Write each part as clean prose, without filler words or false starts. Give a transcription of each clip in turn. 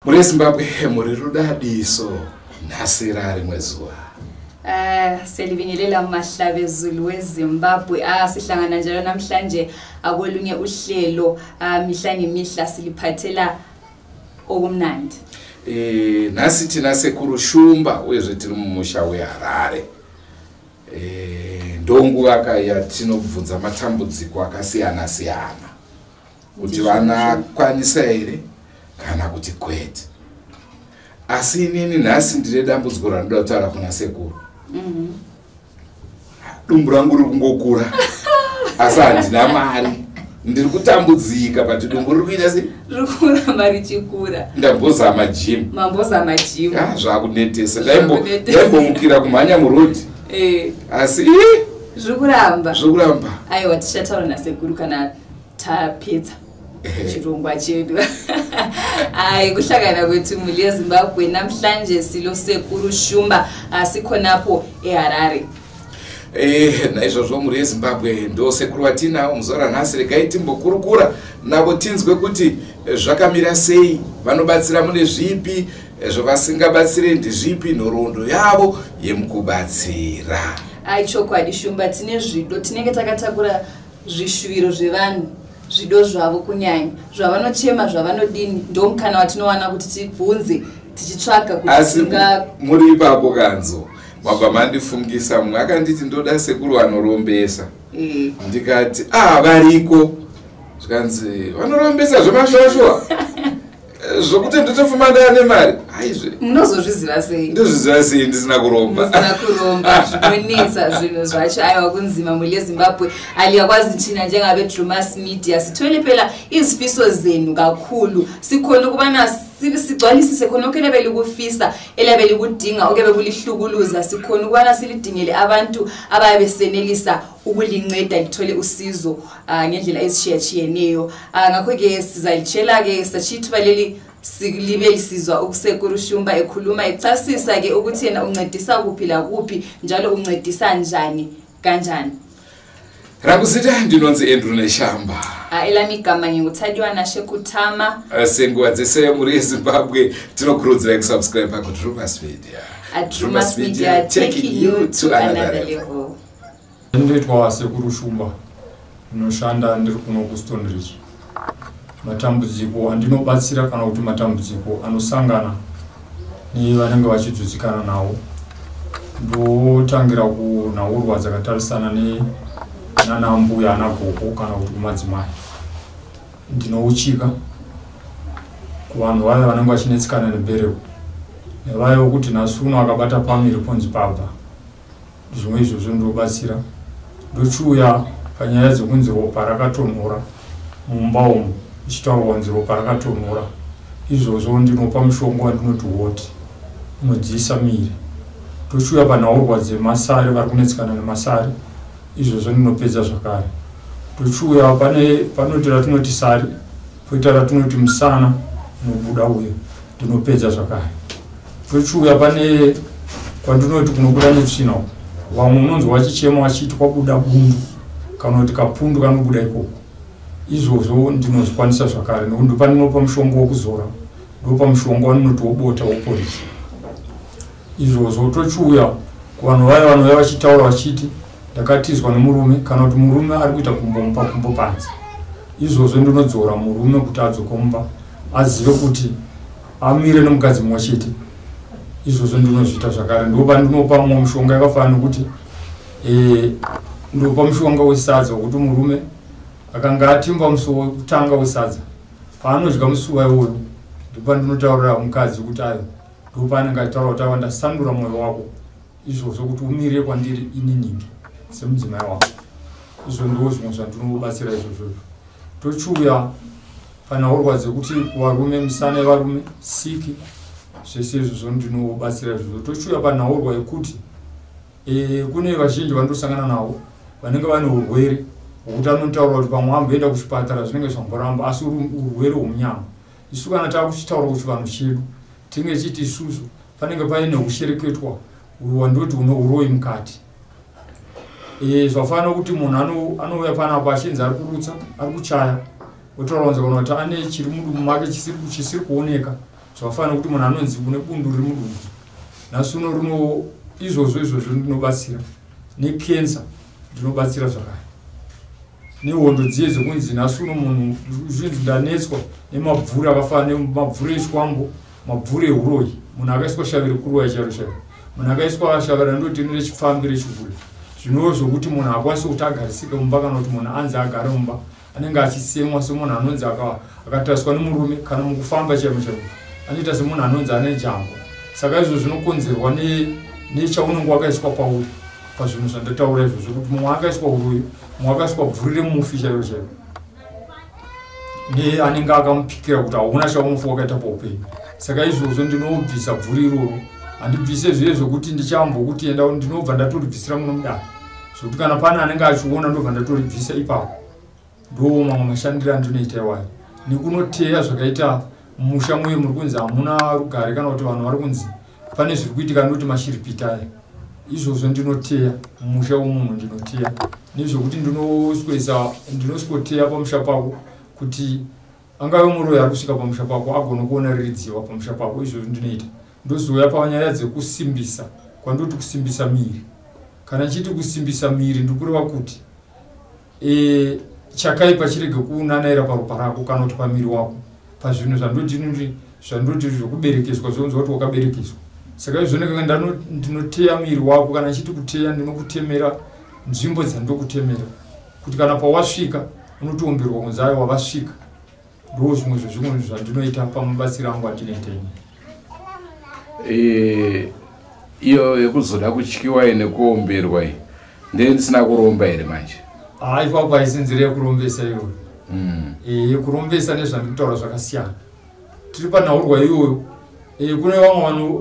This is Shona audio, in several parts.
Mhuri yeZimbabwe, muri rudadiso, nhasi rarimwe zuva. Selibingelela mahlabezulu weZimbabwe. Sihlangana njalo namhlanje akolunye uhlelo, mihla ngemihla siliphathela okumnandi. Nhasi tina Sekuru Shumba, uyezve tiri mumusha weHarare. Ndonguva ka yatinobvunza matambudziko akasiyana siyana kuti vanakwanisa here kana kuti kwete. Asi inini nhasi ndine dambudziko randinoda kutaura kuna sekuru. Dumbu rangu riri kungokura asi handina mari, ndiri kutambudzika, but dumbu riri kuita sei? Riri kuramba richikura. Ndambozama gym. Mambozama gym. Zvakunetesa. Zvakunetesa. Ndaimbomukira kumhanya murodhi, asi ii, Zviri kuramba. Zviri kuramba. Aiwa, tichataura nasekuru kana tapedza chirongwa chedu. Hayi, kuhlangana kwethu mhuri yeZimbabwe, namhlanje silosekuru Shumba, sikhonapho eHarare. Naizvozvo mhuri yeZimbabwe, ndo sekuru vatinawo muzuva ranhasi. Regai timbokurukura navo tinzwe kuti zvakamira sei, vanobatsira mune zvipi, zvavasingabatsire ndezvipi, nhoroondo yavo yemukubatsira. Ai, chokwadi Shumba, tine zvido, tinenge takatakura zvishuviro zvevanhu, zvido zvavo, kunyanya zvavanochema, zvavanodini. Ndo mukana watinowana kuti tibvunze tichitsvaga kuti Asi tinga muri ipapo kanzo mabva mandifungisa mumwe akanditi, "Ndoda sekuru vanorombesa." Ndikati, "A, variko." Zvikanzi, "Vanorombesa zvemashuwashuwa zvokuti ndotofuma ndaa nemari?" Aizve. Munozozviziva sei? Ndozviziva sei ndisina kuromba? Musina kuromba, zvinonetsa zvinhu zvacho. Aiwa, kunzima mhuri yeZimbabwe. Aliyakwazi thina njengabe-Drumas Media sithwele phela izifiso zenu kakhulu, sikhona ukubana sigcwalisise khona okho elabe likufisa, elabe likudinga, okebe kulihlukuluza. Sikhona ukubana silidingele abantu abayabe besenelisa ukulinceda lithole usizo ngendlela ezitshiyatshiyeneyo. Ngakho-ke sizalitshela-ke, satshiya ithuba leli libe lisizwa ukusekuru Shumba ekhuluma, echasisa-ke ukuthi yena uncedisa kuphi lakuphi, njalo uncedisa njani, kanjani. Rangu zita ndinonzi Andrew Neshamba. Elami igama nginguThadiwana Shekutama. Senguva dzese, mhuri yeZimbabwe, tinokurudzirai kusubscribe kuDrumas Media. Drumas Media, taking you to another level. Ndinoitwa Sekuru Shumba, ndinoshanda ndiri kuno kuStone Ridge. Matambudziko andinobatsira kana kuti matambudziko anosangana nevanenge vachidzidzikana nawo, ndotangira kunhaurwa dzakatarisana nana mbuya, ana gogo kana kuti kumadzimai. Ndinouchika kuvanhu vaya vanenge vachinetsekana nebereko, nevaya vokuti nhasi uno akabata pamiri ponzi pabva. Zvimwe izvozvo ndinobatsira. Ndochiuya panyaya dzekunzi ropa rakatonhora mumba umu, ichitaurwa kunzi ropa rakatonhora. Izvozvo ndinopa mushonga wandinoti hoti unodziisa miri. Tochiuya panhaurwa dzemasare, vari kunetsekana nemasare, izvozvo ndinopedza zvakare. Tochiuya pane panoti ratinoti sari, poita ratinoti musana unobuda uyo, ndinopedza zvakare. Tochiuya pane kwandinoti kunobuda netsvina uko, vamwe unonzwa vachichema vachiti kwabuda bundu kana kuti kapundu kanobuda ikoko. Izvozvo ndinozvikwanisa zvakare, nekuti ndopandinopa mushonga wokuzora, ndopa mushonga wandinoti wobota woporisa izvozvo. Tochiuya kuvanhu vaya vanouya vachitaura vachiti ndakatizwa nemurume kana kuti murume ari kuita kumbo mumba, kumbo panze. Izvozvo ndinodzora murume kuti adzoke mumba, azive kuti amire nemukadzi mumwe chete. Izvozvo ndinozviita zvakare. Ndopandinopa mumwe mushonga yakafanana nekuti ndopa mushonga wesadza wekuti murume akanga atimba musuwo wekutanga wesadza, paanodya musuwa iwoyo, ndopandinotaurira mukadzi kuti ayo, ndopaanenge achitaura kuti ava ndasandura mwoyo wako, izvozvo kuti umire kwandiri ininingi semudzimai wako. Izvo ndo zvimwe zvandinobatsira izvozvo. Tochiuya panhaurwa dzekuti kuvarume, misana yevarume, siki, zvese izvozvo ndinobatsira izvozvo. Tochiuya panhaurwa yekuti kune vazhinji vandosangana navo vanenge vane urwere hwokuti anotaura kuti pamwe amboenda kuchipatara, zvinenge zvamboramba, asi urwere hwomunyama. Isu kana taakuchitaura kuchivanhu chedu, tinenge tichiti isusu panenge paine ushereketwa wandoti une uroyi mukati. Zvafanira kuti munhu anouya panapa achinzi ari kurutsa, ari kuchaya, otaura kunzi kana kuti ane chiri mudumbu make chisiri kuoneka. Zvakafanana nekuti munhu anonzi une bundu riri mudumbu, nhasi uno rino izvozvo izvozvo ndinobatsira. Nekensa ndinobatsira zvakare, nehondo dziye dzekunzi nhasi uno munhu zvinzi ndanetswa nemabvuri akafanana nemabvuri echikwambo, mabvuri ehuroyi. Munhu akaiswa shavi rekuroya chairo chairo, munhu akaiswa shavi randoti rechipfambi, rechihure, zvinova zvokuti munhu akwanisi kuti agarisike mumba, kana kuti munhu anzi agare mumba anenge achisemwa semunhu anonzi akatariswa nemurume, kana mukufamba chaimo chaimo anoita semunhu anonzi ane jango. Saka izvo zvinokonzerwa nechaunenge wakaiswa pauri, pazvinhu zvandataura izvozvo, kuti mumwe akaiswa uroyi, mumwe akaiswa bvuri remufi chairo chairo, neanenge akamupikira kuti hauna chaunofa wakaita paupenyu. Saka izvozvo ndinobvisa bvuri iroro. Handibvise zviye zvokuti ndichambokuti enda, ndinobva ndatoribvisira muno mudare, zvokuti kana pane anenge achiona ndobva ndatoribvisa ipapo. Ndo mamwe mashandiro andinoita iwayo. Nekunoteya zvakaita musha muye muri kunzi hamuna rugare, kana kuti vanhu vari kunzi pane zviri kuitika, ndoti mashiripita aya, izvozvo ndinoteya musha womunhu. Ndinoteya nezvekuti ndinoswikoteya pamusha pako kuti angave muroyi ari kusvika pamusha pako agone kuona riri dziva pamusha pako. Izvozvo ndinoita. Ndozouya panyaya dzekusimbisa, kwandoti kusimbisa miri. Kana nchiti kusimbisa miri, ndikureva kuti chakaipa chirege kunanaira paropa rako kana kuti pamiri wako, pazvinhu zvandoti zvokuberekeswa, zvonzwa kuti wakaberekeswa. Saka izvo ndinoteya miri wako. Kana nchiti kuteya, ndinokutemera nzvimbo dzandinokutemera kuti kana pawasvika unotoomberwa kunzi aiwa, vasvika. Ndo zvimwe zvezvimwe zvandinoita pamabatsiro angu andinoita ini. Iyo yekuzoda kutyiwa iyi nekuomberwa iyi, ndee ndisina kuromba here manje? Haa, ipapo haisi nzira yekurombesa iyoyo. Yekurombesa nezvandiri kutaura zvakasiyana. Tiri panhaurwa iyoyo. Kune vamwe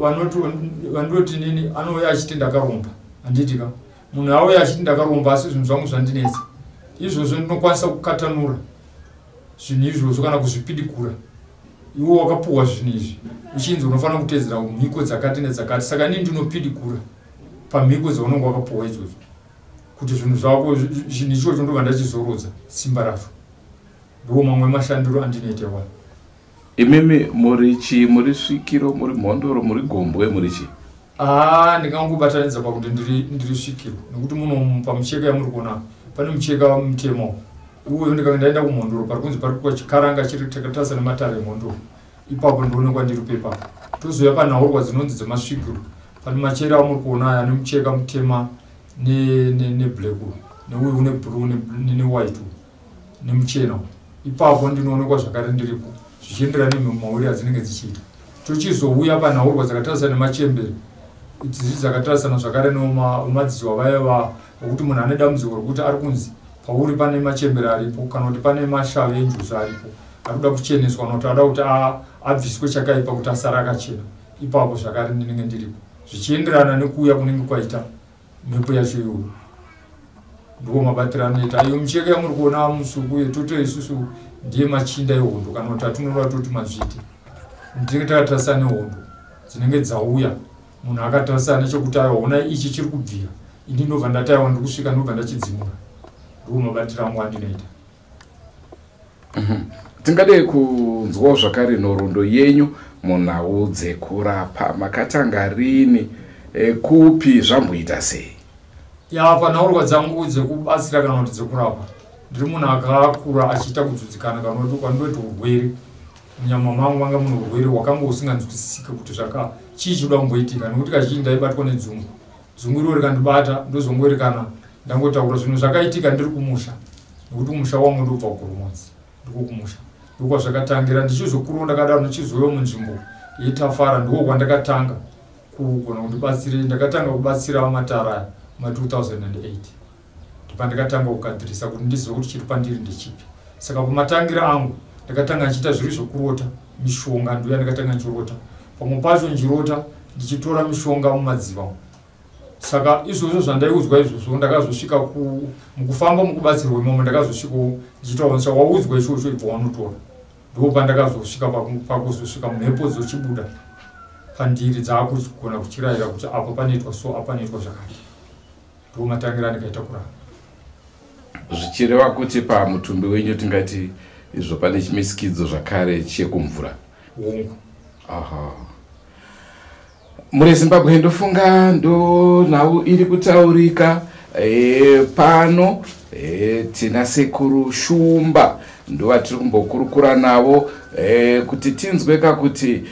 vanoti nini anouya achiti ndakaromba, handiti ka? Munhu auya achiti ndakaromba, asi zvinhu zvangu zvandinetsa, izvozvo ndinokwanisa kukatanura zvinhu izvozvo kana kuzvipidigura. Iwo wakapuhwa zvinhu izvi uchinzi unofanira kutedzera mhiko dzakati nedzakati, saka inini ndinopidigura pamhiko dzaunenge wakapuhwa idzodzo kuti zvinhu zvako, zvinhu ichocho ndobva ndachizorodza simba racho. Ndo mamwe mashandiro andinoita iwayo. Imimi muri chii? Muri svikiro, muri mhondoro, muri gombwe, muri chii? Aa, ndingangobatanidza pakuti ndiri svikiro, nekuti muno pamucheka yamuri kuona pane mucheka mutemo uyo. Ndikange ndaenda kumhondoro, pari kunzi pari kuwa chikaranga chiri takatarisa nematare emhondoro, ipapo ndionekwa ndiri pepapo. Tozouya panhaurwa dzinonzi dzemasvikiro, pane machera amuri kuona aya ane mucheka mutema neblack, neuyu une blue newhite nemuchena, ipapo ndinoonekwa zvakare ndiripo, zvichienderana nemhemauri adzinenge dzichiita. Tochizouya panhaurwa dzakatarisa nemachembere, dziri dzakatarisana zvakare nemadziwa vaya vokuti munhu ane dambudziko rokuti ari kunzi pauri pane machembere aripo, kana kuti pane mashavi enjuzu aripo ari kuda kucheneswa, kana kuti ada kuti abviswe chakaipa kuti asare akachena, ipapo zvakare ndinenge ndiripo, zvichienderana nekuuya kunenge kwaita mhepo yacho iyoyo. Ndiwo mabatiro anoita iyo micheka yamuri kuona musuku yetoto. Isusu ndiye machinda ehondo, kana kuti atinoreva toti madzviti. Tinenge takatarisa nehondo dzinenge dzauya, munhu akatarisa nechekuti aiwa, ona ichi chiri kubvira, ini ndobva ndati aiwa, ndiri kusvika, ndobva ndachidzimura. Ndiwo mabatiro angu andinoita. Tingadei kunzwawo zvakare nhoroondo yenyu munhau dzekurapa. Makatanga rini, kupi, zvamboita sei? Ya, panhaurwa dzangu dzekubatsira kana kuti dzekurapa, ndiri munhu akakura achiita kudzudzikana, kana kuti kwandoti urwere munyama mangu. Manga mune urwere hwakanga husinganzwisisike kuti zvaka chii chinoda kumboitika, nekuti kazhinji ndaibatwa nedzungu. Dzungu iro rikandibata, ndozongoerekana ndangotaura zvinhu zvakaitika ndiri kumusha, nekuti kumusha wangu ndobva kuGoromonzi, ndiko kumusha, ndokwazvakatangira. Ndichizokurawo ndakadaro, ndichizouya munzvimbo yeTafara, ndiko kwandakatanga kugona kundibatsire. Ndakatanga kubatsira matara aya ma2008, ndipandakatanga kugadzirisa kuti ndizive kuti chiri pandiri ndechipi. Saka pamatangira angu ndakatanga ndichiita zviri zvokurota mishonga, ndoya ndakatanga ndichirota, pamwe pacho ndichirota ndichitora mishonga mumadziva. Saka izvozvo zvandaiudzwa izvozvo, ndakazosvika mukufamba mukubatsirwa imomo, ndakazosvikawo ndichitaura waudzwa ichocho, ibva wanotora. Ndo pandakazosvika pakuzosvika mhepo dzochibuda pandiri, dzaakugona kuchirayira kuti apa panoitwa so, apa panoitwa zvakati. Ndo matangira andikaita kurapa. Zvichireva kuti pamutumbi wenyu tingati izvo pane chimisikidzo zvakare chekumvura? Hongu. Aha. Muri Zimbabwe ndofunga ndo nhau iri kutaurika pano. Tina Sekuru Shumba ndovatiri kumbokurukura navo kuti tinzweka kuti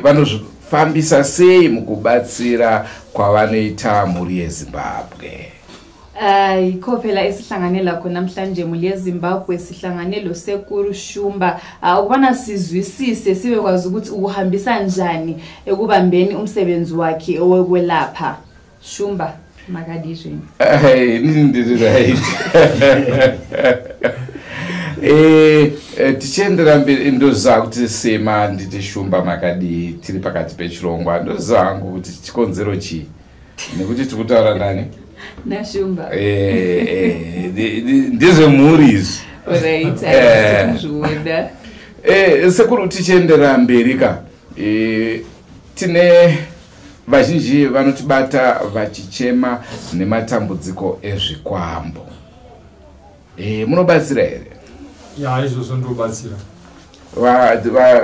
vanozvifambisa sei mukubatsira kwavanoita mhuri yeZimbabwe. Yikho phela esihlangane lakho namhlanje, muli yeZimbabwe. Sihlangane lo Sekuru Shumba ukubana sizwisise, sibe kwazi ukuthi ukuhambisa njani ekubambeni umsebenzi wakhe owokwelapha. Shumba, makadii zvenyu? Hey, ndiri right. Tichiendera mberi, ndoziva kuti sema nditi Shumba makadii tiri pakati pechirongwa, ndoziva hangu kuti chikonzero chii, nekuti tiri kutaura nani? NaShumba. Ndezvemhuri izvi. Right, kuzviona. Sekuru, tichiendera mberi ka, tine vazhinji vanotibata vachichema nematambudziko ezvikwambo. Munobatsira here? Ya, izvozvo ndobatsira.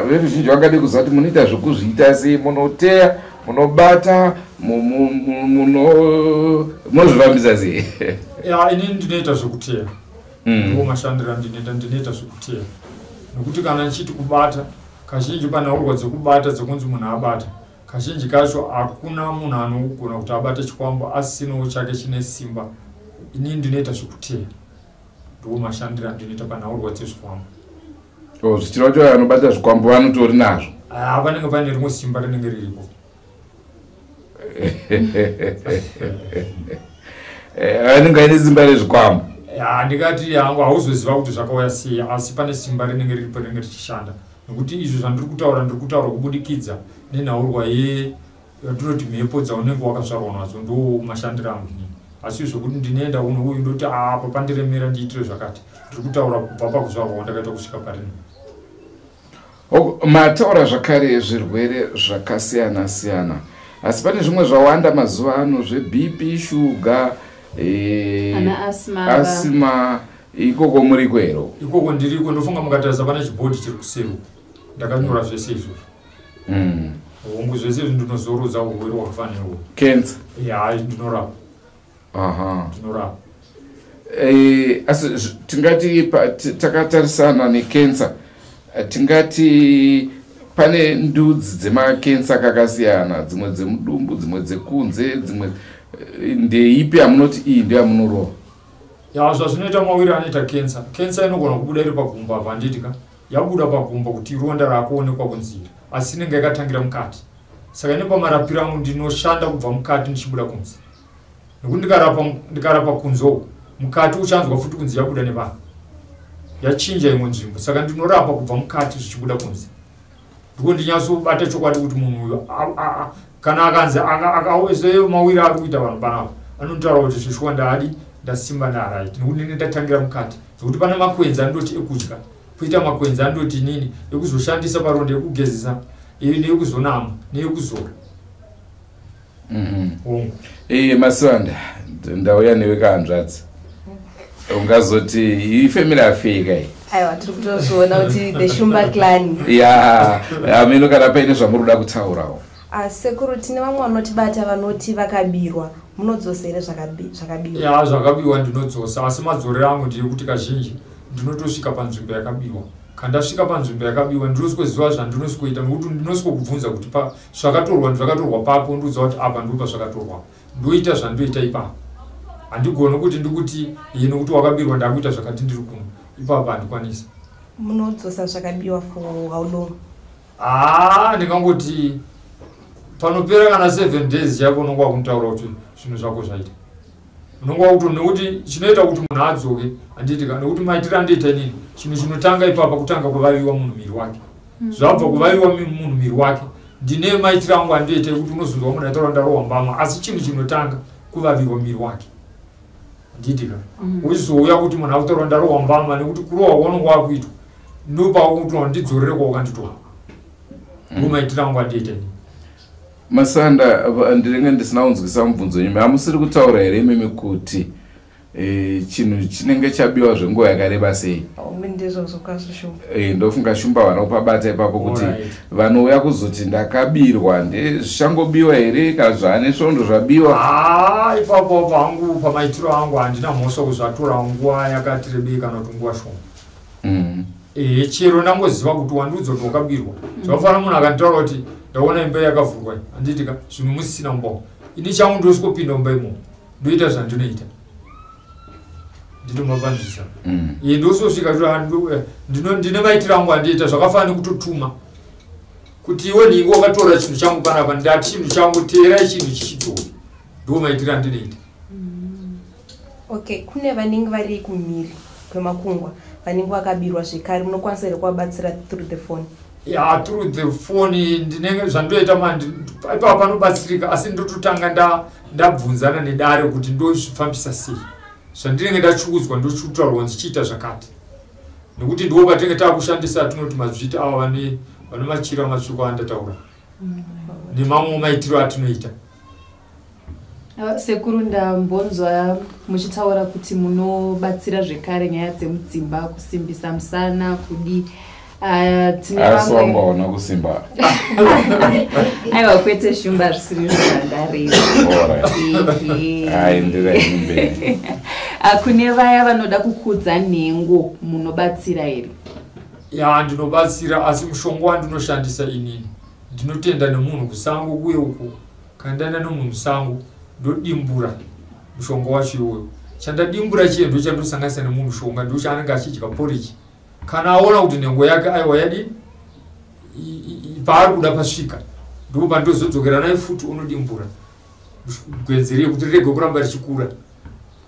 Veruzhinji vangade kuziva kuti munoita zvekuzviita sei, munoteya, munobata, munozvifambisa sei? Ya, inini ndinoita zvekuteya. Ndiwo mashandiro andinoita. Ndinoita zvekuteya nekuti kana ndichiti kubata, kazhinji panhaurwa dzekubata, dzekunzi munhu abata, kazhinji kacho hakuna munhu anogona kuti abate chikwambo asinawo chake chine simba. Inini ndinoita zvekuteya, ndiwo mashandiro andinoita panhaurwa dzezvikwambo. Oh, zvichireva kuti vanobata zvikwambo vanotori nazvo? Ah, panenge pane rimwe simba rinenge riripo. Vanenge vaine simba rezvikwambo. Ya, ndingati hangu hauzoziva kuti zvakauya sei, asi pane simba rinenge riripo rinenge richishanda, nekuti izvo zvandiri kutaura, ndiri kutaura kubudikidza nenhaurwa yatinoti mhepo dzaunenge wakazvarwa nadzo. Ndo mashandiro angu inini. Asi zvokuti ndinoenda uno uyu ndoti apa pandiremera, ndiitire zvakati, ndiri kutaura kubva pakuzvarwa kwandakaita kusvika parino. Mataura zvakare zvirwere zvakasiyana siyana, asi pane zvimwe zvawanda mazuva ano, zveBP, shuga, Ana asthma. Asthma, ikoko muriko here? Ikoko ndiriko. Ndofunga mukatarisa pane chibhodhi chiri kuseri uko, ndakanyora zvese izvozvo. Hongu, zvese izvi ndinozorodza urwere hwakafanira uhu. Cancer? Ya, ndinorapa. Ndinorapa. Asi tingati takatarisana nekensa, tingati pane ndudzi dzemakensa kakasiyana, dzimwe dzemudumbu, dzimwe dzekunze, dzimwe ndeipi yamunoti iyi ndeyamunorova? Ya, zvazvinoita mawiri anoita kensa, kensa inogona kubuda iri pagumbo apa, handiti ka? Yabuda pagumbo kuti ronda raakuonekwa kunzira, asi inenge yakatangira mukati. Saka ine pamarapiro angu, ndinoshanda kubva mukati ndichibuda kunze, nekuti ndikarapa kunze uku, mukati uchanzwa futi kunzi yabuda nevanhu, yachinja imwe nzvimbo. Saka ndinorapa kubva mukati zvichibuda kunze, ndiko ndinyatsobata chokwadi kuti munhu uyu kana akanzi mawiri ari kuita vanhu panapa, anotaura kuti zvishuwa ndaadi, ndasimba, ndaright, nekuti ndinenge ndatangira mukati. Zvokuti pane makwenzi andoti ekudya, poita makwenzi andoti inini ekuzoshandisa paronda, ekugezesa, neyekuzonama, neyekuzora. Hongu. Masivanda, ndauya newe kahanzvadzi, ungazoti ifamily affair kai? Aiwa, tiri kutozviona kuti the Shumba clan. Ya, ameno kana paine zvamuri kuda kutaurawo. Sekuru, tine vamwe vanotibata vanoti vakabirwa. Munodzosa here zvakabiwa? Ya, zvakabiwa ndinodzosa, asi madzorero angu ndeyekuti kazhinji ndinotosvika panzvimbo yakabiwa. Kandasvika panzvimbo yakabiwa, ndinosikoziva zvandinosikoita, nekuti ndinosiko kuti pa zvakatorwa, zvakatorwa papo, ndiudza kuti apa ndipo pazvakatorwa, ndoita zvandoita ipapo. Handigoni kuti ndikuti ye nokuti wakabirwa ndakuita zvakati ndiri kuno ipapo, handikwanisi. Munodzosa zvakabiwa for how long? Haa, ndingangoti panopera kana 7 days chaipo unonge wakunitaura kuti zvinhu zvako zvaita. Unonge wakuto, nekuti chinoita kuti munhu adzoke, handiti ka? Nekuti maitiro andoita inini, chinhu chinotanga ipapa kutanga kuvaviwa munhu miri wake. Zvabva kuvaviwa munhu miri wake, ndine maitiro angu andoita ekuti unozonzwa munhu aitaura ndarohwa mbama, asi chinhu chinotanga kuvaviwa miri wake, handiti ka? Uchizouya kuti munhu akutaura ndarohwa mbama, nekuti kurohwa kwaunonge wakuitwa ndopakuti ndidzorere kwawakanditora. Ndo maitiro angu andoita inini. Masanda, ndinenge ndisina kunzwisa mubvunzo nyuma. Hamusiri kutaura here imimi kuti Chinhu chinenge chabiwa zvenguva yakareba sei? Ndizvozvo kwazvo, Shumba. Ndofunga Shumba vanopabata ipapo kuti vanouya kuzoti ndakabirwa, ndezvichangobiwa here kana zvaane svondo zvabiwa? Haa, ipapo pangu, pamaitiro angu, handina mhosva kuzvatora nguva yakati rebei kana kuti nguva shoma. Chero ndangoziva kuti wandiudza kuti wakabirwa, zvakafanira munhu akanditaura kuti ndaona imba yakavhurwa, handiitika zvinhu musisina mumba, ini changu ndosvikopinda mumba imomo, ndoita zvandinoita, ndinomabanzisa. Ndososvika, ndine maitiro angu andiita, zvakafanira nekutotuma kuti iwe nhingi wakatora chinhu changu panapa, ndati chinhu changu, teerai chinhu chichidzoka. Ndo maitiro andinoita. Okay, kune vanenge vari kumhiri kwemakungwa vanenge vakabirwa zvekare, munokwanisa here kuvabatsira through the phone? Ya, through the phone ndinenge zvandoita mandi ipapo panobatsirika, asi ndototanga ndabvunzana nedare kuti ndozvifambisa sei. Zvandinenge ndachiudzwa ndochitaurwa ndichiita zvakati, nekuti ndiwo patinenge taakushandisa tinoti madzvita ava vane machira matsvuku andataura nemamwe maitiro atinoita. Sekuru, ndambonzwa muchitaura kuti munobatsira zvekare nyaya dzemudzimba, kusimbisa musana, kudi. Tine Asi vamwe wanga hauna kusimba. Aiwa, kwete Shumba, zvisiri zvandareva. Alright. Aenderai mberi. Kune vaya vanoda kukudza nhengo, munobatsira here? Ya, ndinobatsira, asi mushonga wandinoshandisa inini, ndinotenda nemunhu kusango kuye uko. Kana ndaenda nemunhu musango, ndodimbura mushonga wacho iwoyo. Chandadimbura chiye ndo chandosanganisa nemunhu mushonga, ndo chaanenge achidya porridge. Kana aona kuti nhengo yake aiwa yadini, paari kuda pasvika, ndipo pandozodzokera naye futi, unodimbura gwenzi riye kuti rirege kuramba richikura,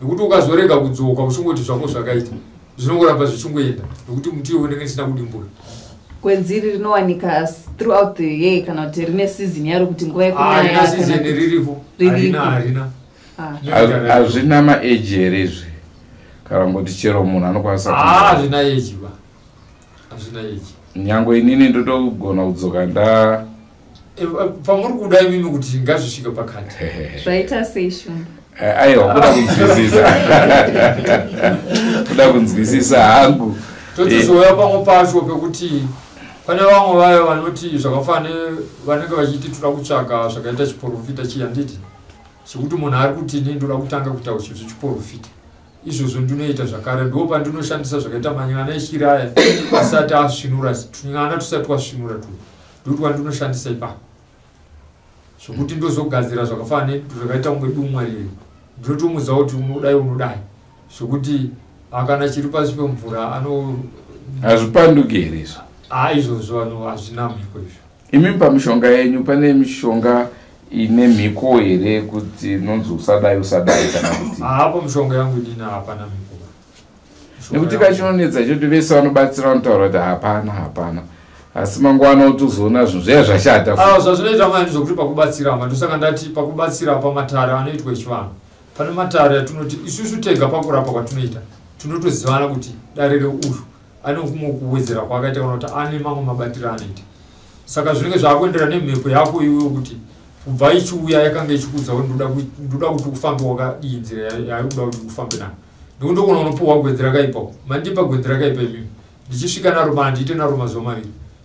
nekuti ukazorega kudzoka uchingoti zvako zvakaita, zvinongoramba zvichingoenda, nekuti muti iwo unenge ndisina kudimbura. Gwenzi iri rinowanika throughout the year kana kuti rine season yaro, kuti nguva Harina yekunaya? season. Riripo. Riripo. Harina, harina. Hazvina maage here izvi, kana ngoti chero munhu anokwanisa? Hazvina age ba, hazvina age. Nyange inini ndotogona kudzoka nda Pamuri kuda imimi kuti ngazvisvike pakati. Zvaita sei, Shumba? Aiwa, kuda kunzwisisa, kuda kunzwisisa hangu. Totozouya pamwe pacho pekuti pane vamwe vaya vanoti zvakafanana, vanenge vachiti toda kutsvaga zvakaita chiprofita chiya, nditi chekuti munhu ari kuti ini ndoda kutanga kuita chinhu chechiprofita. Izvozvo ndinoita zvakare, ndo pandinoshandisa zvakaita manyana echiraya asati asvinura, tunyana tusati twasvinura tu, ndoti wandinoshandisa ipapo, zvokuti ndozogadzira zvakafanana zvakaita kunge dumwa riri, ndinotomudza kuti unodai, unodai, zvokuti akana chiri pasi pemvura ano. Hazvipanduki here izvi? Ha, izvozvo ano hazvina mhiko izvo. Imi pamishonga yenyu pane mishonga ine mhiko here, kuti inonzi usadai, usadai, kana kuti? Hapo mishonga yangu inini hapana mhiko ba. Mishonga Nekuti yangu- kachinonetsa choti vese vanobatsira vanotaura kuti hapana, hapana, asi mangwana utozoona zvinhu zviya zvashata. Ah, zvazvinoita mani zvokuti pakubatsira ma, ndosaka ndati pakubatsira pamatare anoitwa echivanhu, pane matare atinoti isusu tega pakurapa kwatinoita tinotozivana kuti dare reuyu ane kumwe kuwedzera kwaakaita kana kuti ane mamwe mabatiro anoita. Saka zvinenge zvaakuenderana nemhepo yako iwewe, kuti kubva ichiuya yakanga ichikudza kuti ndoda kuti ufambe wakadii, nzira yaari kuda kuti ufambe nayo, nekuti ndogona unopuhwa gwenzi rakaipa. Mandipa gwenzi rakaipa imimi, ndichisvika naro pana ndiite naro mazuva 2,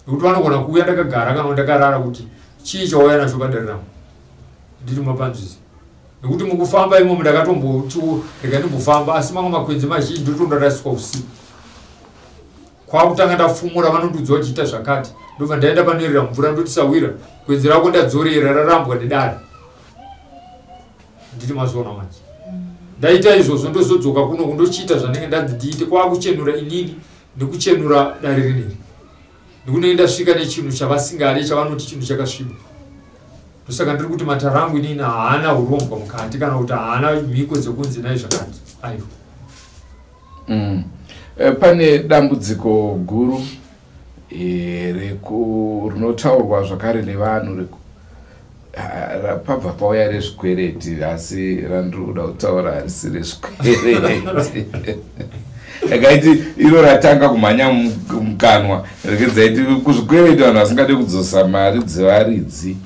nekuti vanogona kuuya ndakagara kana ndakarara kuti chii chauya nacho padare rangu, ndiri mapanzvisi, nekuti mukufamba imomo ndakatomboti rega ndimbofamba, asi mamwe makwenzi mazhinji ndotondarasiswa usiku, kwakutanga ndafumura, vanondiudza vachiita zvakati, ndobva ndaenda panoerera mvura, ndoti sawira gwenzi rako ndadzorera, rarambwa nedare, ndiri mazuva manje ndaita izvozvo, ndozodzoka kuno kundochiita zvandenge ndanzi ndiite, kwakuchenura inini nekuchenura dare rineri, nekunenge ndasvika nechinhu chavasingade, chavanoti chinhu chakasviba. Ndosaka ndiri kuti matare angu inini haana urombwa mukati kana kuti haana mhiko dzekunzi nai zvakati, aiwa. Pane dambudziko guru rinotaurwa zvakare nevanhu pabva pauya rezvikwereti, asi randiri kuda kutaura harisi rezvikwereti. Rekaiti iro ratanga kumhanya mukanwa, rekedzaiti kuzvikwereti, vanhu vasingade kudzosa mari dzevaridzi.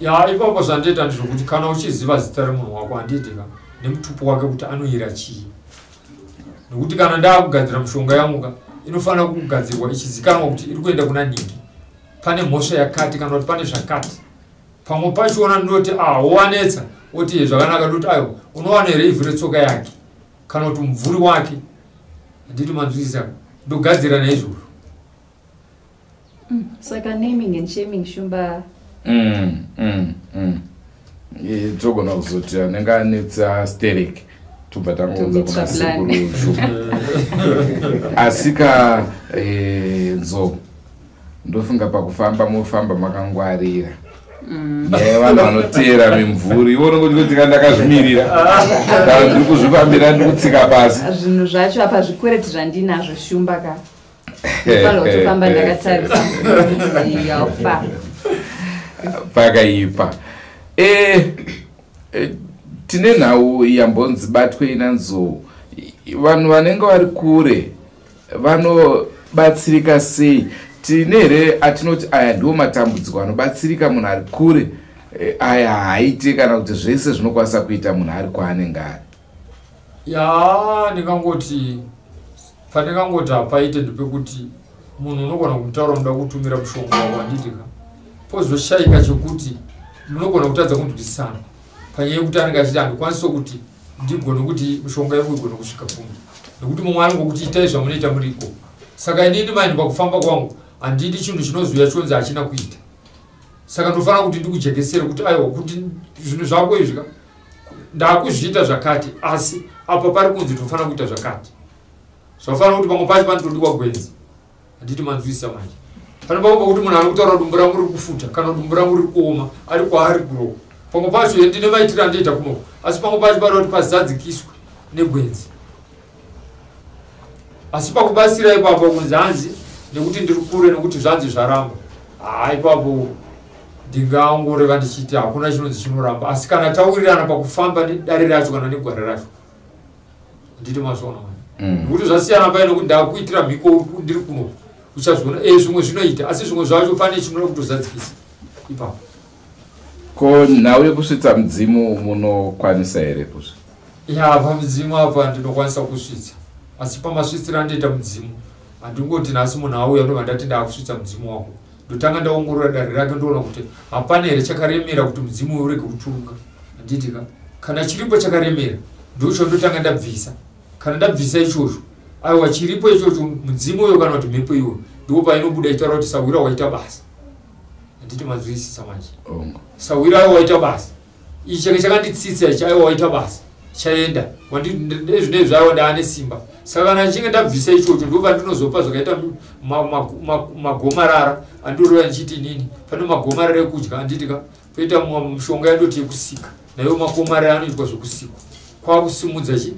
Ya, ipapo zvandiita ndezvokuti kana uchiziva zita remunhu wako, handiitika. Nemutupo wake kuti anoyera chii, nokuti kana ndaakugadzira mushonga yanguka inofanira kugadzirwa ichizikanwa kuti iri kuenda kuna ningi, pane mhosva yakati kana kuti pane zvakati. Pamwe pachiona ndinoti ah, wowanetsa oti zvakanaka, ndoti aiwa, unowana here ivhu retsoka yake kana kuti mumvuri wake? Handiti manzwisisa? Ndogadzira naizvozvo. Saka naming and shaming, Shumba. Togona kuzoti anenge anetsa sterek, tobva tangoudza kuna Sekuru Shumba. Asika Nzou, ndofunga pakufamba mofamba makangwarira nevanhu vanoteera mimvuri. Iwe unongoti kuti ka ndakazvimirira kana ndiri kuzvifambira, ndiri kutsika pasi. Zvinhu zvacho apa, zvikwereti zvandinazvo, Shumba, ka ndinofanira kutofamba ndakatarisa kuti yaufa. Pakaipa. Tine nhau yambonzi batwe inaNzou. Vanhu vanenge vari kure vanobatsirika sei? Tine here atinoti aya ndiwo matambudziko anobatsirika munhu ari kure, aya haaite, kana kuti zvese zvinokwanisa kuita munhu ari kwaanenge ari? Ya, ndingangoti pandingangoti hapaite ndepekuti munhu unogona kumutaura unoda kutumira mushonga wako, handitika? Pozoshayika chekuti munogona kutadza kunzwisisana panyaya yekuti anenge achiti handikwanisi kuti ndigone kuti mishonga yangu igone kusvika kumi, nekuti mumwe anongokuti itai zvamunoita muriko. Saka inini maini pakufamba kwangu handidi chinhu chinozuya chonzi hachina kuita. Saka ndofanira kuti ndikujekesere kuti aiwa, kuti zvinhu zvako izvi ka ndakuzviita zvakati, asi apa pari kunzi tofanira kuita zvakati. Zvafanira kuti pamwe pacho panotodiwa gwenzi, handiti manzwisisa manje? Pane pamwe pakuti munhu ari kutaura dumbu rangu riri kufuta kana dumbu rangu riri kuoma ari kwaari kuroko. Pamwe pacho ndine maitiro andoita kunoko, asi pamwe pacho parida kuti pazadzikiswe negwenzi. Asi pakubatsira ipapo kunzi hanzi nekuti ndiri kure, nekuti zvanzi zvaramba, haa, ipapo ndingangoreva ndichiti hakuna chinonzi chinoramba, asi kana taurirana pakufamba nedare racho kana negwara racho, nditi mazviona mani? Nekuti zvasiyana pai nekuti ndakuitira mhiko ndiri kuno, uchazviona. Zvimwe zvinoita, asi zvimwe zvacho pane chinoda kutozadzikisa ipapo. Ko nhau yekusvitsa mudzimu munokwanisa here kuzvi Ya, pamudzimu apa ndinokwanisa kusvitsa, asi pamasvitsiro andoita mudzimu handingoti nhasi munhu auya ndobva ndati ndaakusvitsa mudzimu wako. Ndotanga ndaongorora dare rake, ndoona kuti hapana here chakaremera kuti mudzimu uyu urege kuturuka, handiti ka? Kana chiripo chakaremera, ndocho ndotanga ndabvisa. Kana ndabvisa ichocho, aiwa, chiripo ichocho, mudzimu uyo kana kuti mhepo iyoyo ndipo painobuda ichitaura kuti sahwira waita basa, handiti manzwisisa manje? Ongo. Sahwira, aiwa, waita basa, ichi chake chakanditsitsa ichi, aiwa, waita basa, chaenda ezvinezvi, aiwa, ndaane simba. Saka kana ndichinge ndabvisa ichocho, ndo pandinozopa zvakaita magomarara andoreva ndichiti inini pane magomarara ekudya, handiti ka? Poita mishonga yandoti yekusika nayo, makomarara anoitwa zvekusikwa kwakusimudza chi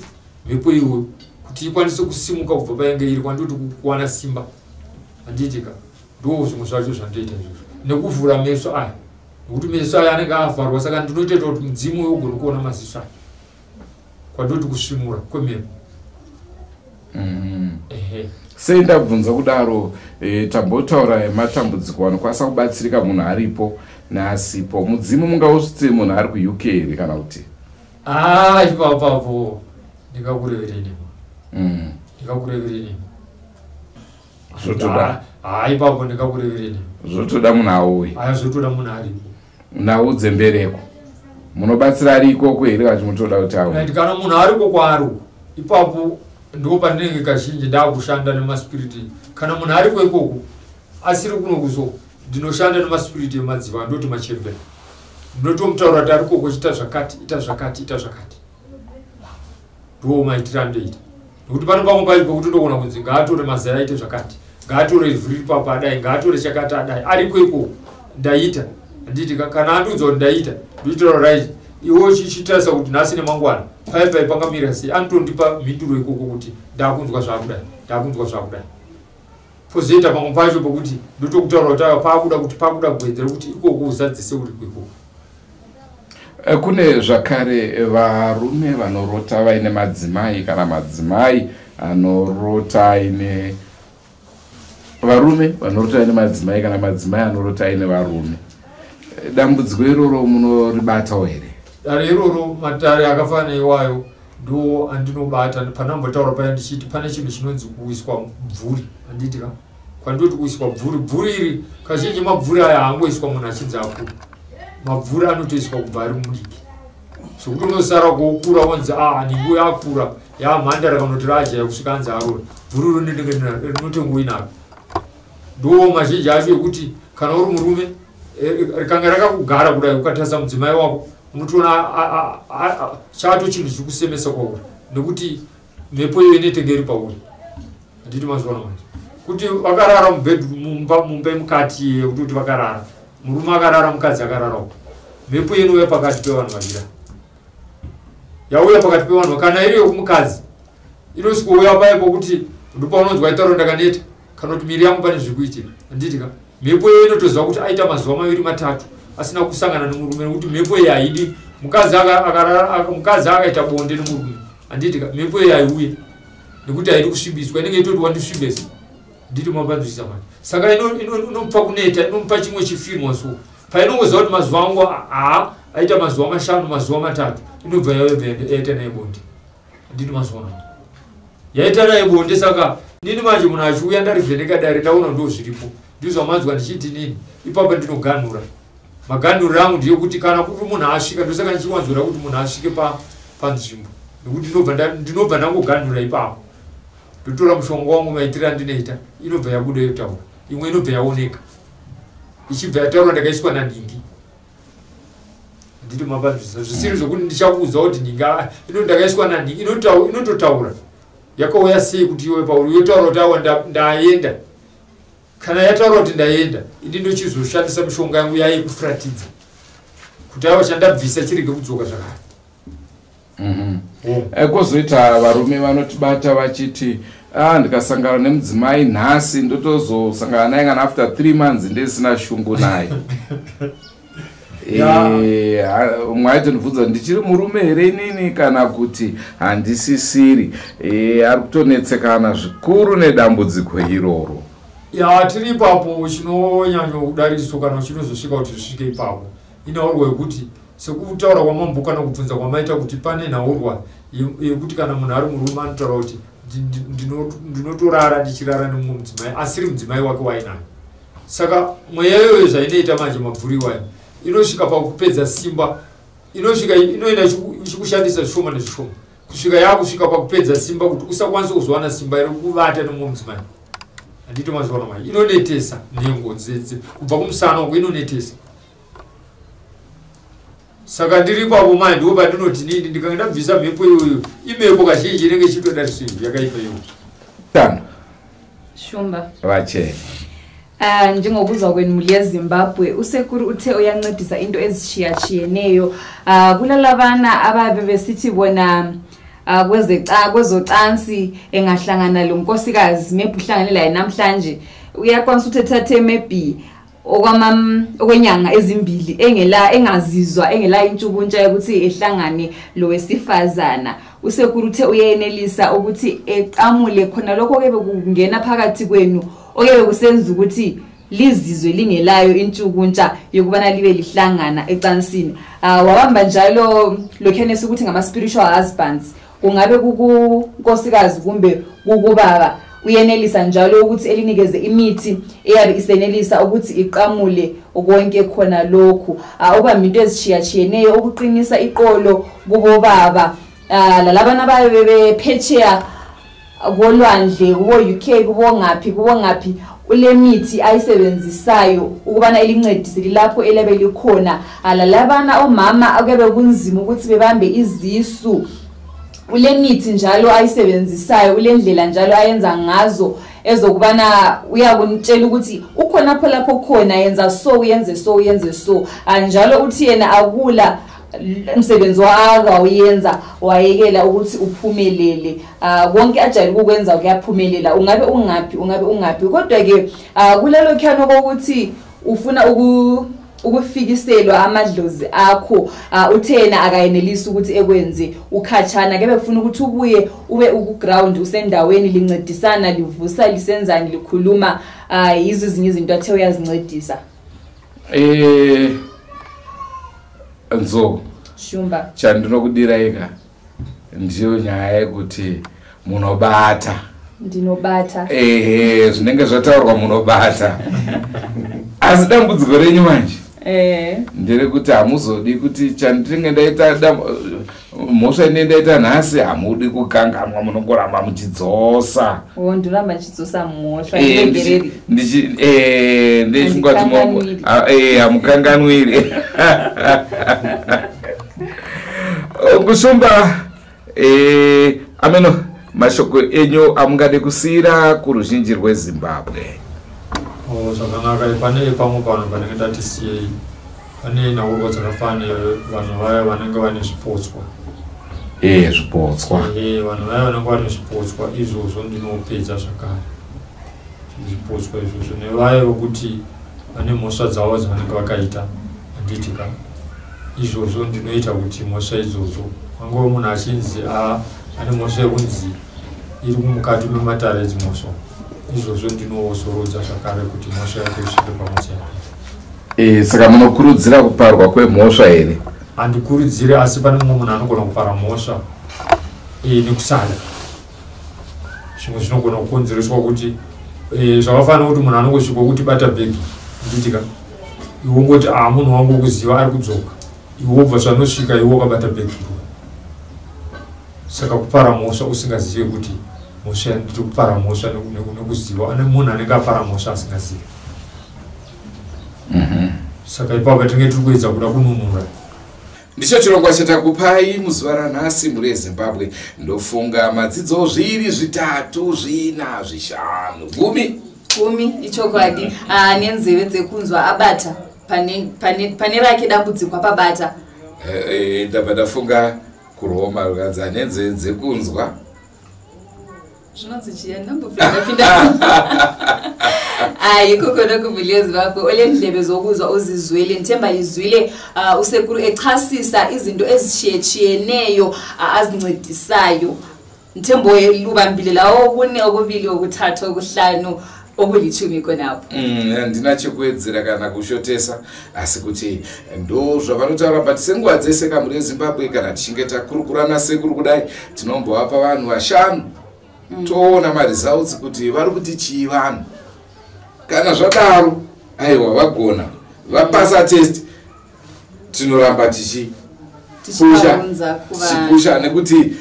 mhepo iyoyo kuti ikwanise kusimuka kubva painge iri, kwandoti kuwana simba, handiti ka? Ndo zvimwe zvacho zvandoita izvozvo, nekuvhura meso aya, nekuti meso aya anenge avharwa. Saka ndinotoita kuti mudzimu uyo ugone kuona maziso aya, kwandoti kusvinura kwemhepo. Ehe. Sei ndabvunza kudaro, tambotaura matambudziko anokwanisa kubatsirika munhu aripo neasipo. Mudzimu mungausvitse munhu ari kuUK here kana kuti? Ah, ipapapo ndingakureverei nemo. Ndingakureverei nemo. Zvotoda. Ha, ipapo ndingakureverei nemo. Zvotoda munhu auye. Aya, zvotoda munhu aripo. Nhau dzembereko munobatsira ari ikoko here kana mutoda kuti auye? Right, kana munhu ariko kwaari uko, ipapo ndo pandinenge kazhinji ndaakushanda nemaspiriti. Kana munhu ariko ikoko asiri kuno kuso, ndinoshanda nemaspiriti emadziva andoti machembera. Ndinotomutaura kuti ari koko, chiita zvakati, ita zvakati, ita zvakati. Ndo maitiro andoita, nekuti pane pamwe pacho pekuti ndogona kunzi ngaatore mazai aite zvakati, ngaatore ivhu riri papo adai, ngaatore chakati adai, ariko ikoko. Ndaita, handiti kana andiudza kuti ndaita, ndoitaura right, iwe chichitarisa kuti nhasi nemangwana pai pai pangamira sei. Anotondipa mhinduro ikoko kuti ndakunzwa zvakudai, ndakunzwa zvakudai. Pozoita pamwe pacho pekuti ndotokutaura kuti ava pakuda kuti pakuda gwenzi rekuti ikoko uzadzise uri ikoko. Kune zvakare varume vanorota vaine madzimai kana madzimai anorota aine varume, vanorota vaine madzimai kana madzimai anorota aine varume. Dambudziko iroro munoribatawo here? Dare iroro, matare akafanana iwayo ndo andinobata. Pandambotaura paya ndichiti pane chinhu chinonzi kuiswa bvuri, handiti ka? Kwandoti kuiswa bvuri, bvuri iri kazhinji mabvuri aya haangoiswa munhu achinzi akura. Mabvuri anotoiswa kubva ari mudiki, zvokuti unosara kokura wonzi a ningu yakura yamhandara kana kuti rajaya kusvika anzi arora. Bvuri rinotengoinaro ndo mazhinji acho ekuti kana uri murume rikanga rakakugara kudai, ukatarisa mudzimai wako unotoona chato chinhu chiri kusemesa kwauri, nekuti mhepo iyo inetenge iri pauri, handiti? Mazuva ano manje kuti vakarara mubhedhu mumba yemukati, yekutoti vakarara, murume akarara, mukadzi akararawo, mhepo inouya pakati pevanhu vaviri. Yauya pakati pevanhu, kana iri yokumukadzi inosvikouya paye pokuti ndopaunonzwa itauro, "Ndakaneta," kana kuti, "Miri yangu pane zviri kuitika," handiti ka? Mhepo iyo inotoziva kuti aita mazuva 2 3 asina kusangana nemurume, nekuti mhepo iyi haidi mukadzi mukadzi akaita bonde nemurume, handiti ka? Mhepo iyi haiuye nekuti haidi kusvibiswa, inenge itoti wandisvibesa, nditi? Mapanzwisisa manje? Saka inomupa kuneta, inomupa chimwe chifirwa. So painongoziva kuti mazuva angu haa aita mazuva 5, mazuva 3, inobva yaibva yaita naye bonde, handiti? Mazuva ano yaita naye bonde. Saka nini manje munhu achiuya, ndarivheneka dare, ndaona ndo zviripo, ndizvo manzwa ndichiti nini ipapa ndinoganhura. Maganhuriro angu ndeyekuti kana kuti munhu asvika, ndosaka ndichiwanzora kuti munhu asvike panzvimbo, nekuti ndinobva ndangoganhura ipapo, ndotora mushonga wangu, maitiro andinoita, inobva yabuda yotaura. Imwe inobva yaoneka ichibva yataura, "Ndakaiswa nanhingi," handiti? Mapanzvisa? Zvisiri zvokuti ndichakuudza kuti nhingi ino ndakaiswa nanhingi, inototaura yakauya sei kuti iwe pauri, yotaura kuti awa ndaenda. Kana yataura kuti ndaenda, ini ndochizoshandisa mishonga yangu yaikufuratidza kuti aiwa, chandabvisa chirege kudzoka zvakare. Kwozoita varume vanotibata vachiti, "Ah, ndikasangana nemudzimai nhasi, ndotozosangana naye kana after 3 months ndisina shungu naye." Umwe aitondibvunza, "Ndichiri murume here inini kana kuti handisisiri?" Ari kutonetsekana zvikuru nedambudziko iroro. Ya, tiri ipapo. Chinonyanyokudariswa kana chinozosvika kuti zvisvike ipapo inhaurwa yekuti, sekutaura kwamambo kana kubvunza kwamaita, kuti pane nhaurwa yekuti kana munhu ari murume anotaura kuti, "Ndinotorara ndichirara nemumwe mudzimai asiri mudzimai wake wainayo." Saka mweya iyoyo zvainoita manje, mabvuri iwayo, inosvika pakupedza simba, inosvika inoenda ichikushandisa zvishoma nezvishoma kusvika yakusvika pakupedza simba kuti usakwanisa kuzowana simba rekuvata nemumwe mudzimai, handiti? Mazuva ano inonetesa nhengo kubva kumusana uko, inonetesa. Saka ndiri ipapo mai, ndipo pandinoti nini ndikanga ndabvisa mhepo iyoyo. Imhepo kazhinji inenge ichitoda zvinhu yakaipa iyoyo. Tano. Shumba. Vachena. Njengokuzwa kwenu muli yeZimbabwe, usekuru uthe uyancedisa into ezitshiyatshiyeneyo. Kulalabana ababe besithi bona kwezocansi engahlangana lo nkosikazi, maybe uhlangane laye namhlanje, uyakwanisa ukuthi ethathe maybe okwenyanga ezimbili engela, engazizwa, engela intshukuntsha yokuthi ehlangane lo wesifazana. Usekuru uthe uyenelisa ukuthi eqamule khona lokho ke bekungena phakathi kwenu, okebe kusenza ukuthi lizizwe lingelayo intshukuntsha yokubana libe lihlangana ecansini. Wabamba njalo lokhuyana ukuthi ngama-spiritual husbands, kungabe kukunkosikazi kumbe kukubaba, uyenelisa njalo ukuthi elinikeze imithi eyabe isenelisa ukuthi iqamule konke khona lokhu. Ubamba into ezitshiyatshiyeneyo ukuqinisa iqolo kubobaba, lalabana ababe bephetsheya kolwandle, kubo-UK, kubongaphi kubongaphi, ulemithi ayisebenzisayo ukubana ilincedise lilapho elabe likhona. Lalabana omama okuyabe kunzima ukuthi bebambe izisu, ulemithi njalo ayisebenzisayo, ulendlela njalo ayenza ngazo ezokubana uyakunitshela ukuthi ukhonapho lapho khona, yenza so, uyenze so, uyenze so. Njalo uthi yena akula umsebenzi akawuyenza wayekela ukuthi uphumelele. Konke ajayele ukukwenza kuyaphumelela, ungabe ungaphi, ungabe ungaphi. Kodwa-ke kulalo khuyana kokuthi ufuna ukufikiselwa amadlozi akho, uthe yena akayenelisi ukuthi ekwenze ukhatshana, kebe kufuna ukuthi ubuye ube uku-ground, usendaweni, lincedisana, livusa, lisenzani, likhuluma. Yizo ezinye izinto athe uyazincedisa. Nzo. Shumba. Chandinokudirai ndiyo nyaya yekuti munobata. Ndinobata. Ehe, zvinenge zvataurwa munobata. Asi dambudziko renyu manje nderekuti hamuzodi kuti chandinenge ndaita mhosva inenge ndaita nhasi, hamudi kukanganwa, munongoramba muchidzosa. Ndoramba ndichidzosa mhosva. Ndefunga kuti hamukanganwiri. Kushumba, ameno mashoko enyu amungade kusiyira kuruzhinji rweZimbabwe. Zvakanaka. Pane pamwe pano panenge ndati siyei, pane nhaurwa dzakafanana vanhu vaya vanenge vane zvipotswa. Zvipotswa. Vanhu vaya vanenge vane zvipotswa izvozvo ndinopedza zvakare zvipotswa izvozvo, nevaya vokuti vane mhosva dzavo dzavanenge vakaita, handiti ka? Izvozvo ndinoita kuti mhosva idzodzo, angove munhu achinzi ane mhosva yekunzi iri mukati mematare edzimhosva, izvozvo ndinozorodza zvakare kuti mhosva yake isvike pamwedzi yapera. Saka munokurudzira kuparwa kwemhosva here? Handikurudzire, asi pane mumwe munhu anogona kupara mhosva nekusada. Zvimwe zvinogona kukonzereswa kuti zvakafanana kuti munhu anongosvika kuti bata bhegi, handiti ka? Iwe ungoti, a, munhu wangu wokuziva ari kudzoka, iwe wobva zvanosvika iwe wakabata bhegi. Saka kupara mhosva usingazive kuti mhosva, ndiri kupara mhosva nekuziva, ane munhu anenge apara mhosva asingazivi. Saka ipapo tinenge tiri kuedza kuda kununura. Ndicho chirongwa chatakupai muzuva ranhasi, mhuri yeZimbabwe. Ndofunga madzidzo zviri, zvitatu, zvina, zvishanu, 10. 10, ichokwadi. Nenzeve dzekunzwa abata pane rake dambudziko apabata. Ndabva ndafunga kuRoma, rukanzi ane nzeve dzekunzwa. Zvinonzi chiya ndambopinda. Hayi, kukhona kumhuri yeZimbabwe, olendlebe zokuzwa uzizwele. Ngithemba lizwile usekuru echasisa izinto ezitshiyetshiyeneyo azincedisayo. Ngithemba lubambile lawo okune, okubili, okuthathu, okuhlanu, okulithumi khonapho. Handina chekuwedzera kana kushotesa, asi kuti ndo zvavanotaura. But senguva dzese kamhuri yeZimbabwe, kana tichinge takurukura nasekuru kudai, tinombovapa vanhu vashanu, toona maresults kuti vari kuti chii vanhu. Kana zvadaro, aiwa, vagona, vapasa test, tinoramba tichipusha. Tichivaunza kuvanhu. Tichipusha nekuti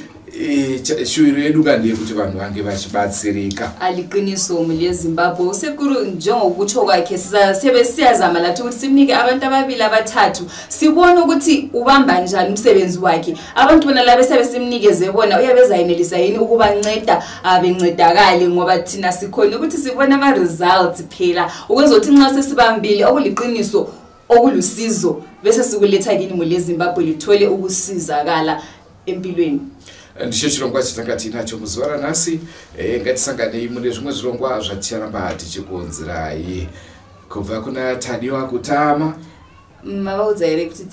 shuwiro yedu kandeyekuti vanhu vange vachibatsirika. Aliqiniso, mhuri yeZimbabwe. Usekuru, njengokutsho kwakhe, sebe siyazama lathi ukuthi simnike abantu ababili, abathathu, sibone ukuthi ubamba njani umsebenzi wakhe. Abantu bona laba esabe simnikeze bona, uyabe ezayenelisa yini ukubanceda, bencedakale? Ngoba thina sikhona ukuthi sibone ama-results phela, ukwenza ukuthi nxa sesibambile okuliqiniso, okulusizo, bese sikuletha kini, mhuri yeZimbabwe, lithole ukusizakala empilweni. Ndicho chirongwa chatanga tiinacho muzuva ranhasi. Ngatisanganei mune zvimwe zvirongwa zvaticharamba tichikuunzirai. Kubva kuna Tadiwa Kutama. Mavaudza here kuti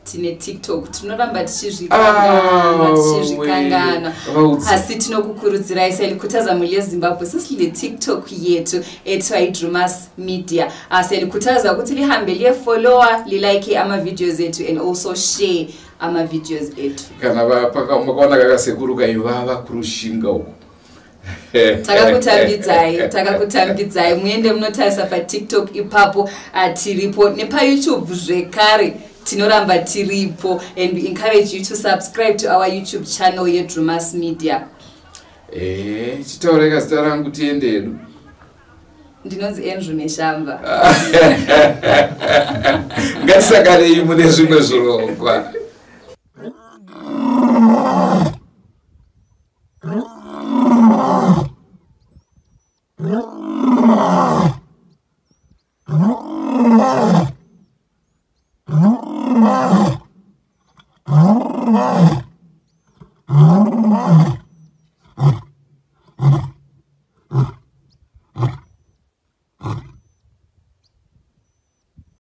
tine TikTok? Tinoramba tichizvikangana, tichizvikangana. Vaudza. Asi tinokukurudzirai, siyalikhuthaza, mhuri yeZimbabwe, sesile TikTok yethu ethiwa iDrumas Media. Siyalikhuthaza ukuthi lihambe liyefollowa, lilike ama-videos ethu and also share ama-videos ethu. Kana makaona kakasekuru kaivava kurushinga uku. Takakutambidzai, takakutambidzai. Muende munotarisa paTikTok ipapo, tiripo, nepaYouTube zvekare tinoramba tiripo, and we encourage you to subscribe to our YouTube channel yeDrumas Media. Chitaureka zita rangu tiende hedu. Ndinonzi Andrew Neshamba. Ngatisanganei mune zvimwe zvirongwa.